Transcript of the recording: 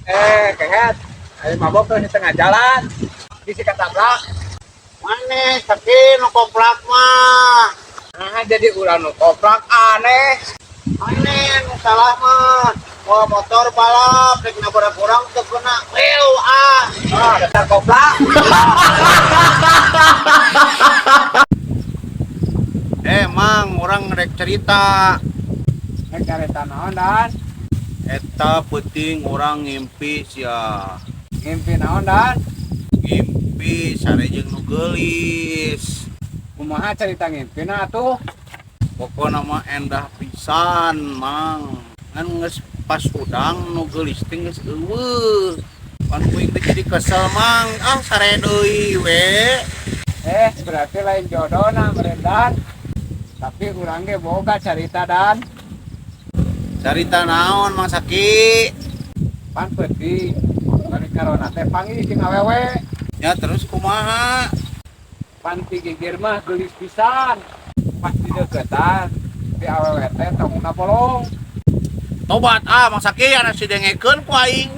Eh, kehet. Ayo mabok tuh di tengah jalan. Bisi ketabrak. Maneh tapi nu koplak mah. Nah, jadi urang nu koplak aneh. Maneh nu salah mah. Bawa motor balap, rek nabrak urang teu kena. Weu ah. Ah, dasar koplak. Eh, Mang, urang rek cerita. Rek carita naon, Dan? Eta peuting urang ngimpi sia. Ngimpi naon, Dan? Ngimpi sare jeung nu geulis. Kumaha cerita ngimpina atuh? Pokona mah endah pisan, Mang. Ngan geus pas hudang nu geulis teh geus euweuh. Pan kuing teh jadi kesel, Mang. Ah, sare deui we. Eh, berarti lain jodohna meureun, Dan. Tapi urang ge boga carita, Dan. Carita naon, Mang Saki? Pan peuting. Bari karona teh panggih jeung awewe. Ya terus kumaha? Pan ti gigir mah geulis pisan. Pas dideukeutan si awewe teh tongna bolong. Tobat ah, Mang Saki, anak si dengekeun ku aing.